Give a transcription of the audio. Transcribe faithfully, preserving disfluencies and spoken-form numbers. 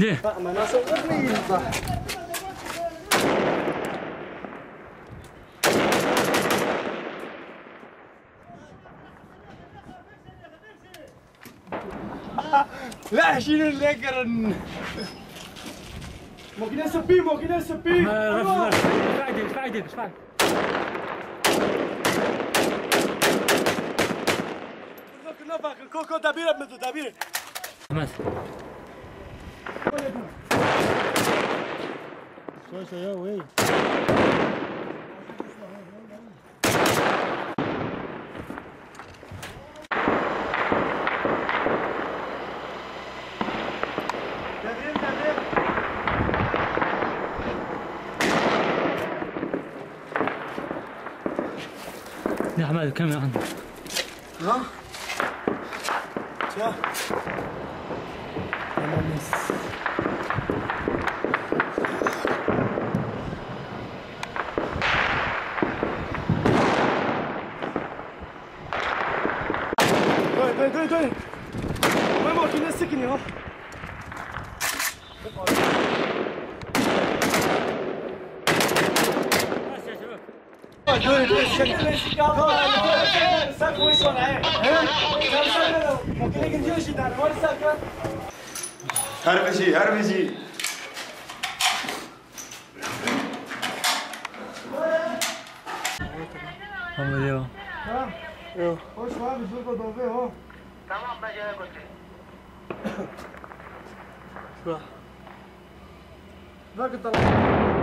Dê. Lehşînin lê kirin. Makîne spî, makîne spî. Ref, ref, ref, ref. Koko, debîre min tu, debîre. Ahmet. Şoşo ya, wey. يا حماد، كم يا عم؟ ها؟ يا. Dayı, dayı, dayı, dayı. Dayı, makine sıkın ya. Dayı, dayı, sen, sen koysan, he? He? Sen, sen, makine gidiyor şimdi, var sen. Her bir şey, her bir şey. Tamam, eyvallah. Ha? Yok. Hoş var, bir dur da dove, ho. Tamam, ben şöyle götüreyim. Şura. Bırakın tamam.